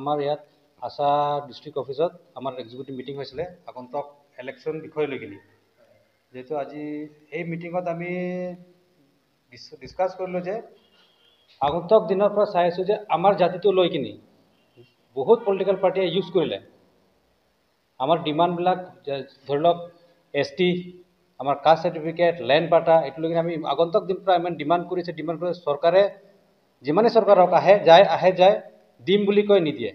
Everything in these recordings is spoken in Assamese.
আমাৰ ইয়াত আছা ডিষ্ট্ৰিক্ট অফিচত আমাৰ এক্সিকিউটিভ মিটিং হৈছিলে আগন্তুক ইলেকশ্যন বিষয় লৈ কিনি। যিহেতু আজি এই মিটিঙত আমি ডিছকাছ কৰিলোঁ যে আগন্তুক দিনৰ পৰা চাই আছোঁ যে আমাৰ জাতিটো লৈ কিনি বহুত পলিটিকেল পাৰ্টীয়ে ইউজ কৰিলে। আমাৰ ডিমাণ্ডবিলাক ধৰি লওক এছ টি, আমাৰ কাষ্ট চাৰ্টিফিকেট, লেণ্ড পাটা, এইটো লৈ কিনি আমি আগন্তুক দিন পৰা ইমান ডিমাণ্ড কৰিছে। ডিমাণ্ড কৰি চৰকাৰে যিমানেই চৰকাৰ হওক আহে যায়, আহে যায়, দিম বুলি কৈ নিদিয়ে।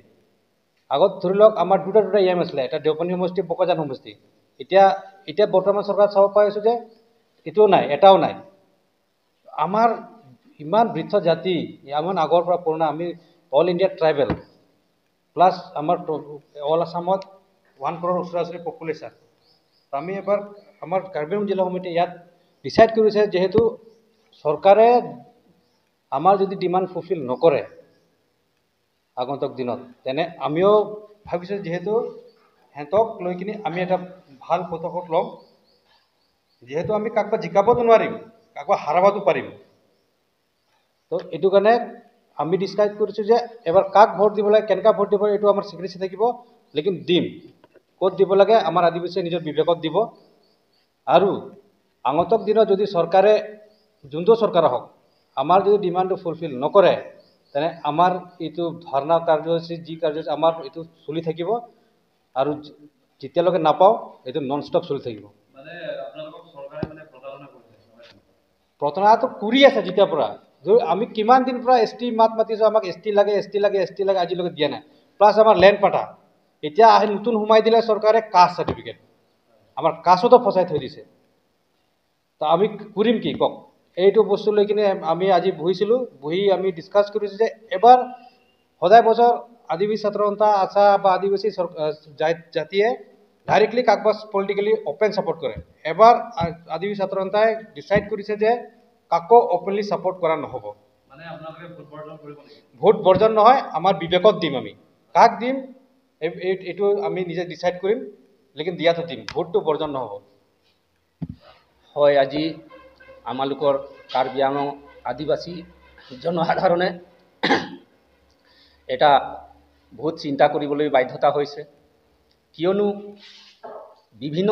আগত ধৰি লওক আমাৰ দুটা দুটা এম আছিলে, এটা দেওপানী সমষ্টি, বোকাজান সমষ্টি। এতিয়া এতিয়া বৰ্তমান চৰকাৰত চাব পাইছোঁ যে এইটোও নাই, এটাও নাই। আমাৰ ইমান বৃদ্ধ জাতি, ইমান আগৰ পৰা পুৰণা, আমি অল ইণ্ডিয়া ট্ৰাইবেল, প্লাছ আমাৰ অল আছামত 1 ক্ৰ'ৰ ওচৰা ওচৰি পপুলেশ্যন। আমি এবাৰ আমাৰ কাৰ্বি আংলং জিলা সমিতি ইয়াত ডিচাইড কৰিছে, যিহেতু চৰকাৰে আমাৰ যদি ডিমাণ্ড ফুলফিল নকৰে আগন্তুক দিনত, তেনে আমিও ভাবিছোঁ যিহেতু সিহঁতক লৈ কিনি আমি এটা ভাল পদক্ষেপ ল'ম। যিহেতু আমি কাকবা জিকাবতো নোৱাৰিম, কাকবা হাৰাবতো পাৰিম। তো এইটো কাৰণে আমি ডিচাইড কৰিছোঁ যে এবাৰ কাক ভোট দিব লাগে, কেনেকুৱা ভোট দিব লাগে, এইটো আমাৰ চিক্ৰেচি থাকিব, লেকিন দিম। ক'ত দিব লাগে আমাৰ আদিবাসীয়ে নিজৰ বিবেকত দিব। আৰু আগন্তুক দিনত যদি চৰকাৰে, যোনটো চৰকাৰ হওক, আমাৰ যদি ডিমাণ্ডটো ফুলফিল নকৰে, তেনে আমাৰ এইটো ধৰ্ণা কাৰ্যসূচী, যি কাৰ্যসূচী আমাৰ এইটো চলি থাকিব। আৰু যেতিয়ালৈকে নাপাওঁ এইটো নন ষ্টপ চলি থাকিব। প্ৰতাৰণাটো কৰি আছে যেতিয়াৰ পৰা। আমি কিমান দিন পৰা এছ টি মাত মাতিছোঁ, আমাক এছ টি লাগে, এছ টি লাগে, এছ টি লাগে, আজিলৈকে দিয়া নাই। প্লাছ আমাৰ লেণ্ড পাটা এতিয়া আহি নতুন সোমাই দিলে চৰকাৰে কাষ্ট চাৰ্টিফিকেট, আমাৰ কাষ্টতো ফচাই থৈ দিছে। তো আমি কৰিম কি কওক? এইটো বস্তু লৈ কিনে আমি আজি বহিছিলোঁ, বহি আমি ডিছকাছ কৰিছোঁ যে এবাৰ সদায় বছৰ আদিবাসী ছাত্ৰ সন্থা আছা বা আদিবাসী জাতিয়ে ডাইৰেক্টলি কাকবা পলিটিকেলি অ'পেন ছাপৰ্ট কৰে। এবাৰ আদিবাসী ছাত্ৰ সন্থাই ডিচাইড কৰিছে যে কাকো অ'পেনলি ছাপৰ্ট কৰা নহ'ব। ভোট বৰ্জন নহয়, আমাৰ বিবেকত দিম। আমি কাক দিম এইটো আমি নিজে ডিচাইড কৰিম, লেকিন দিয়াটো দিম, ভোটটো বৰ্জন নহ'ব। হয়, আজি আমালোকৰ কাৰ্বি আংলং আদিবাসী জনসাধাৰণে এটা বহুত চিন্তা কৰিবলৈ বাধ্যতা হৈছে। কিয়নো বিভিন্ন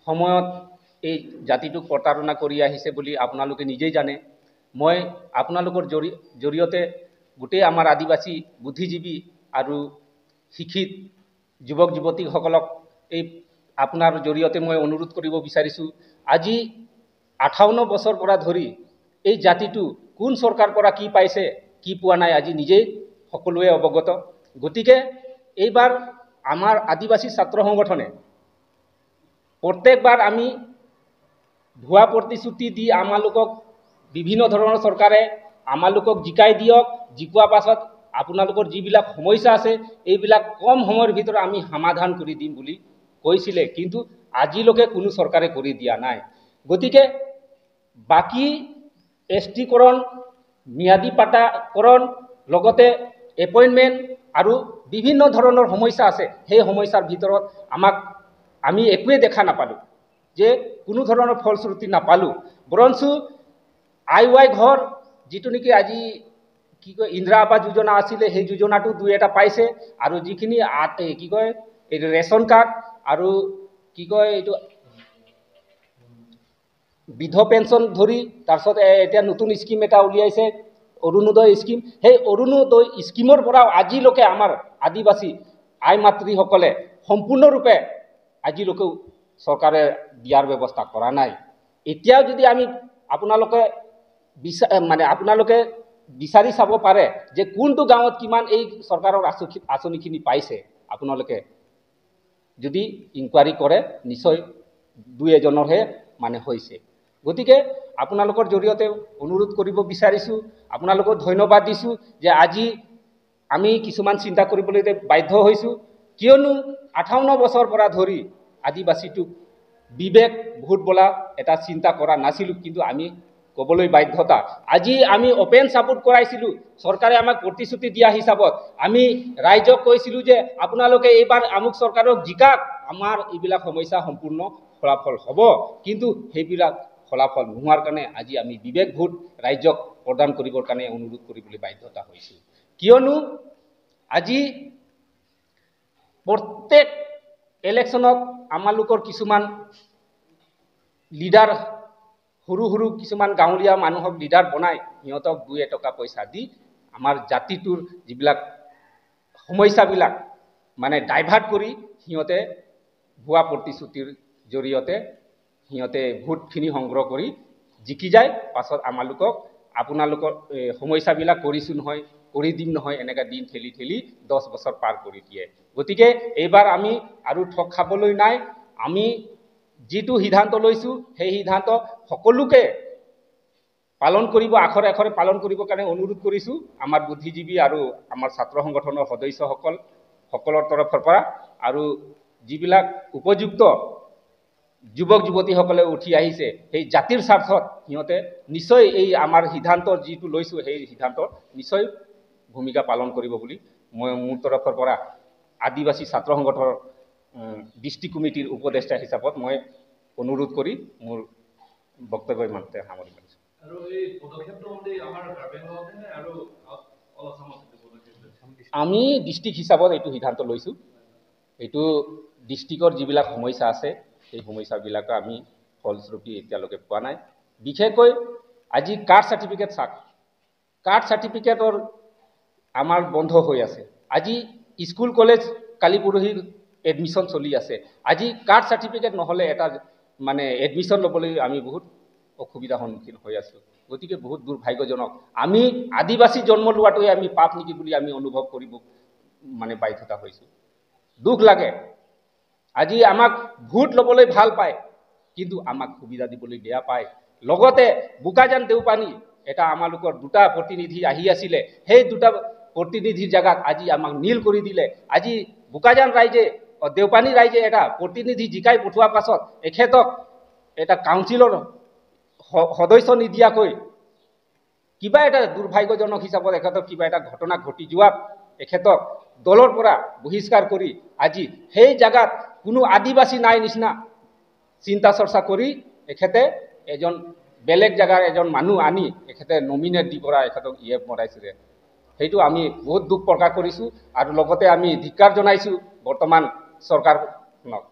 সময়ত এই জাতিটোক প্ৰতাৰণা কৰি আহিছে বুলি আপোনালোকে নিজেই জানে। মই আপোনালোকৰ জৰিয়তে গোটেই আমাৰ আদিবাসী বুদ্ধিজীৱী আৰু শিক্ষিত যুৱক যুৱতীসকলক এই আপোনাৰ জৰিয়তে মই অনুৰোধ কৰিব বিচাৰিছোঁ, আজি 58 বছৰ পৰা ধৰি এই জাতিটো কোন চৰকাৰ পৰা কি পাইছে কি পোৱা নাই আজি নিজেই সকলোৱে অৱগত। গতিকে এইবাৰ আমাৰ আদিবাসী ছাত্ৰ সংগঠনে প্ৰত্যেকবাৰ আমি ভুৱা প্ৰতিশ্ৰুতি দি আমালোকক বিভিন্ন ধৰণৰ চৰকাৰে আমালোকক জিকাই দিয়ক, জিকোৱা পাছত আপোনালোকৰ যিবিলাক সমস্যা আছে এইবিলাক কম সময়ৰ ভিতৰত আমি সমাধান কৰি দিম বুলি কৈছিলে, কিন্তু আজিলৈকে কোনো চৰকাৰে কৰি দিয়া নাই। গতিকে বাকী এছ টিকৰণ, ম্যাদী পাটাকৰণ, লগতে এপইণ্টমেণ্ট আৰু বিভিন্ন ধৰণৰ সমস্যা আছে, সেই সমস্যাৰ ভিতৰত আমাক আমি একোৱেই দেখা নাপালোঁ, যে কোনো ধৰণৰ ফলশ্ৰুতি নাপালোঁ। বৰঞ্চ I Y ঘৰ যিটো নেকি আজি কি কয় ইন্দিৰা আৱাস যোজনা আছিলে, সেই যোজনাটো দুই এটা পাইছে। আৰু যিখিনি কি কয় এইটো ৰেচন কাৰ্ড আৰু কি কয় এইটো বৃদ্ধ পেঞ্চন ধৰি, তাৰপিছত এতিয়া নতুন স্কীম এটা উলিয়াইছে অৰুণোদয় স্কীম। সেই অৰুণোদয় স্কীমৰ পৰাও আজিলৈকে আমাৰ আদিবাসী আই মাতৃসকলে সম্পূৰ্ণৰূপে আজিলৈকেও চৰকাৰে দিয়াৰ ব্যৱস্থা কৰা নাই। এতিয়াও যদি আমি আপোনালোকে মানে আপোনালোকে বিচাৰি চাব পাৰে যে কোনটো গাঁৱত কিমান এই চৰকাৰৰ আঁচনিখিনি পাইছে, আপোনালোকে যদি ইনকুৱাৰী কৰে নিশ্চয় দুই এজনৰহে মানে হৈছে। গতিকে আপোনালোকৰ জৰিয়তে অনুৰোধ কৰিব বিচাৰিছোঁ, আপোনালোকক ধন্যবাদ দিছোঁ যে আজি আমি কিছুমান চিন্তা কৰিবলৈ বাধ্য হৈছোঁ। কিয়নো 58 বছৰ পৰা ধৰি আদিবাসীটোক বিবেক ভোট বোলা এটা চিন্তা কৰা নাছিলোঁ, কিন্তু আমি ক'বলৈ বাধ্যতা। আজি আমি অ'পেন ছাপোৰ্ট কৰাইছিলোঁ, চৰকাৰে আমাক প্ৰতিশ্ৰুতি দিয়া হিচাপত আমি ৰাইজক কৈছিলোঁ যে আপোনালোকে এইবাৰ আমুক চৰকাৰক জিকাক, আমাৰ এইবিলাক সমস্যা সম্পূৰ্ণ ফলাফল হ'ব। কিন্তু সেইবিলাক ফলাফল নোহোৱাৰ কাৰণে আজি আমি বিবেক ভোট ৰাইজক প্ৰদান কৰিবৰ কাৰণে অনুৰোধ কৰিবলৈ বাধ্যতা হৈছোঁ। কিয়নো আজি প্ৰত্যেক ইলেকশ্যনত আমালোকৰ কিছুমান লিডাৰ, সৰু সৰু কিছুমান গাঁৱলীয়া মানুহক লিডাৰ বনাই সিহঁতক 2 এটকা পইচা দি আমাৰ জাতিটোৰ যিবিলাক সমস্যাবিলাক মানে ডাইভাৰ্ট কৰি সিহঁতে ভুৱা প্ৰতিশ্ৰুতিৰ জৰিয়তে সিহঁতে ভোটখিনি সংগ্ৰহ কৰি জিকি যায়। পাছত আমালোকক আপোনালোকৰ সমস্যাবিলাক কৰিছোঁ নহয়, কৰি দিম নহয়, এনেকৈ দিন ঠেলি ঠেলি 10 বছৰ পাৰ কৰি দিয়ে। গতিকে এইবাৰ আমি আৰু ঠগ খাবলৈ নাই। আমি যিটো সিদ্ধান্ত লৈছোঁ সেই সিদ্ধান্ত সকলোকে পালন কৰিব, আখৰে আখৰে পালন কৰিবৰ কাৰণে অনুৰোধ কৰিছোঁ আমাৰ বুদ্ধিজীৱী আৰু আমাৰ ছাত্ৰ সংগঠনৰ সদস্যসকল সকলৰ তৰফৰ পৰা। আৰু যিবিলাক উপযুক্ত যুৱক যুৱতীসকলে উঠি আহিছে সেই জাতিৰ স্বাৰ্থত সিহঁতে নিশ্চয় এই আমাৰ সিদ্ধান্ত যিটো লৈছোঁ সেই সিদ্ধান্ত নিশ্চয় ভূমিকা পালন কৰিব বুলি মই মোৰ তৰফৰ পৰা আদিবাসী ছাত্ৰ সংগঠনৰ ডিষ্ট্ৰিক্ট কমিটিৰ উপদেষ্টা হিচাপত মই অনুৰোধ কৰি মোৰ বক্তব্য ইমানতে সামৰণি মাৰিছোঁ। আমি ডিষ্ট্ৰিক্ট হিচাপত এইটো সিদ্ধান্ত লৈছোঁ। এইটো ডিষ্ট্ৰিক্টৰ যিবিলাক সমস্যা আছে সেই সমস্যাবিলাকো আমি ফলস্বৰূপে এতিয়ালৈকে পোৱা নাই। বিশেষকৈ আজি কাষ্ট চাৰ্টিফিকেট চাওক, কাষ্ট চাৰ্টিফিকেটৰ আমাৰ বন্ধ হৈ আছে। আজি স্কুল কলেজ কালি পৰহি এডমিশ্যন চলি আছে। আজি কাষ্ট চাৰ্টিফিকেট নহ'লে এটা মানে এডমিশ্যন ল'বলৈ আমি বহুত অসুবিধাৰ সন্মুখীন হৈ আছোঁ। গতিকে বহুত দুৰ্ভাগ্যজনক, আমি আদিবাসী জন্ম লোৱাটোৱে আমি পাপ নেকি বুলি আমি অনুভৱ কৰিব মানে বাধ্যতা হৈছোঁ। দুখ লাগে। আজি আমাক ভোট ল'বলৈ ভাল পায় কিন্তু আমাক সুবিধা দিবলৈ বেয়া পায়। লগতে বোকাজান দেওপানী এটা আমালোকৰ দুটা প্ৰতিনিধি আহি আছিলে, সেই দুটা প্ৰতিনিধিৰ জেগাত আজি আমাক নীল কৰি দিলে। আজি বোকাজান ৰাইজে, দেওপানী ৰাইজে এটা প্ৰতিনিধি জিকাই পঠোৱাৰ পাছত এখেতক এটা কাউন্সিলৰ সদস্য নিদিয়াকৈ কিবা এটা দুৰ্ভাগ্যজনক হিচাপত এখেতক কিবা এটা ঘটনা ঘটি যোৱাত এখেতক দলৰ পৰা বহিষ্কাৰ কৰি আজি সেই জেগাত কোনো আদিবাসী নাই নিচিনা চিন্তা চৰ্চা কৰি এখেতে এজন বেলেগ জেগাৰ এজন মানুহ আনি এখেতে নমিনেট দি পৰা এখেতক ইএফ মৰাইছিলে। সেইটো আমি বহুত দুখ প্ৰকাশ কৰিছোঁ আৰু লগতে আমি ধিক্কাৰ জনাইছোঁ বৰ্তমান চৰকাৰখনক।